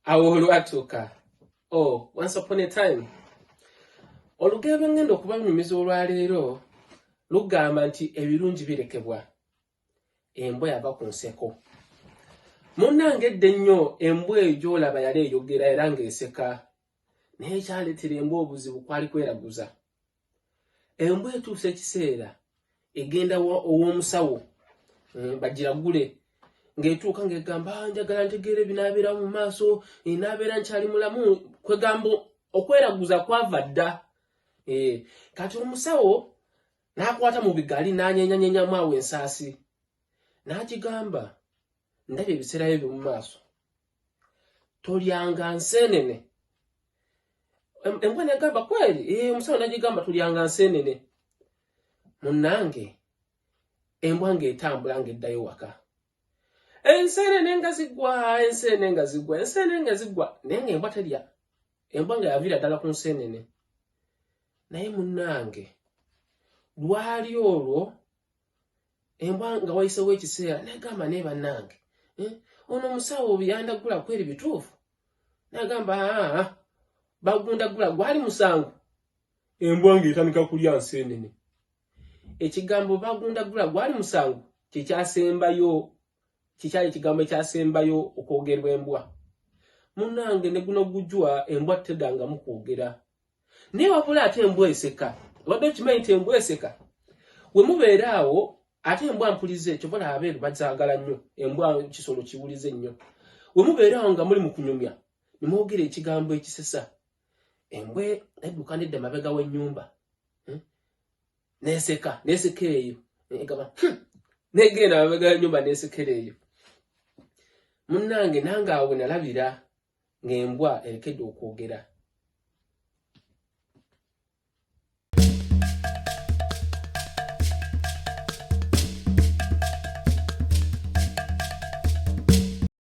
Awo olwatuuka, oh, once upon a time. Olugero lwe ŋŋenda okubanyumiza olwaleero lugamba nti ebirungi birekebwa. Embwa yava ku nseko. Munnange edda ennyo embwa eyo gy'olaba yali eyogera era ng'eseka. Naye ekyaleetera embwa obuzibu kwali kweraguza. Embwa etuusa ekiseera egenda ow'omusawo bagiragule ng'etuuka ng'egamba ah, njagala ntegeera ebinaabeerawo mu maaso eh, naabeera nkyali mulamu kwegamba okweraguza kwava dda eh, kati omusawo n'akwata mu bigali n'anyenyanyenyamu awo ensaasi n'agigamba ndabye ebiseera byo by'omu maaso tolyanga nseenene embwa negamba kweri eh, omusawo nagigamba tulyanga nseenene munnange embwa ng'etambula ng'eddayo waka enseenene nga zigwa enseenene nga zigwa enseenene nga zigwa naye nga embwa terya embwa nga yaviira ddala ku nseenene naye munnange lwali olwo embwa nga wayisewo ekiseera nagamba naye bannange eh, ono omusawo byandagula kweri bituufu nagamba ah, bagundagula gwali musango embwa ng'etandika kulya nseenene ekigambo bagundagula gwali musango kyekyasembayo kikyali ekigambo ekyasembayo okwogerwa embwa munange ne guno gujwa embwa tedangamu kwogera naye wabula ate embwa eseka obadde okimanyi nti embwa eseka we mubeera awo ate embwa mpulize kyova laba abeeru bazaagala nnyo embwa kisolo kiwulize nnyo we mubeera awo nga muli mu kunyumya ne mwogera ekigambo ekisesa embwa edduka nedda mabega w'ennyumba hmm? neseka nesekera eyo egamba hmm! negenda mabega w'ennyumba nesekera eyo munnange nange awo nalabira ng'embwa erekedde okwogera.